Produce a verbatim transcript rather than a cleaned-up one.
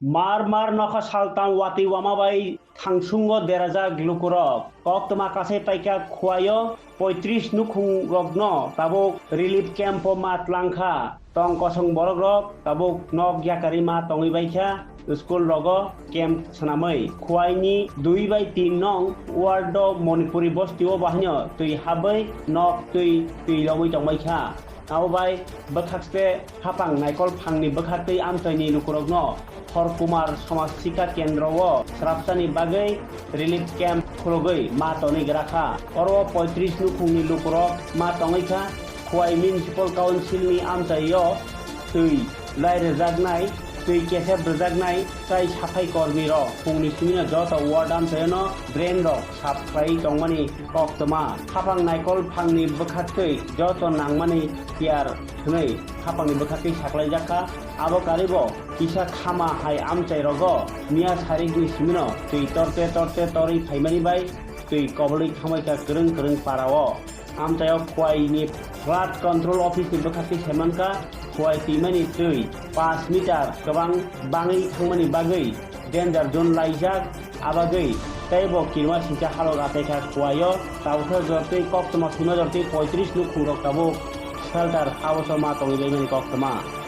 Mar mar nokha saltam watwi wama bai thangsungo derajak lukurok. Koktwma kasai paikha Khwaio poitris nukhungrokno tabuk relief camp-o ma tlangkha. Tong kosong borokrok tabuk nok yakarwi ma tongwi baikha, school rogo camp swnamwi. Khwaini dui bai tin nong ward-o Manipuri bosti-o bahaino twi habwi nok twi twi romwi tongbaikha. Abo bai bwkhakste hapang naikol phangni bwkhaktwi amchaini lukurokno Horkumar Samaj Sikha Kendro-o swrapsani bagwi relief camp khulugwi ma tonwi grakha. Oro poitris nukhungni lukurok ma tongwi kha. Khwai Municipal Council-ni amchaio twi lai rwjaknai, twi kesep rwjaknai tai saphai kormirok phungni simino joto ward amchaiono drain rok sap khlaiwi tongmani koktwma. Hapang naikol phangni bwkhaktwi joto nangmani tiyar hwnwi hapangni bwkhaktwi saklaijakha. Abo karibo kisa khama hai amchairogo miya sarikni simino twi torte torte torwi phaimani bai twi kobolwi thangbaikha kwrwng kwrwng parao. Amchaio Khwaini Flood Control Office-ni bwkhaktwi saimankha, Khwai twimani twi paanch meter kwbang bangwi thangmani bagwi danger zone laijak, abagwi teibo kirima singcha halok ataikha Khwaio, tabukha jortwi koktwma thwima jortwi poitris nukhungrok tabuk shelter habosor ma tongwi baimani koktwma.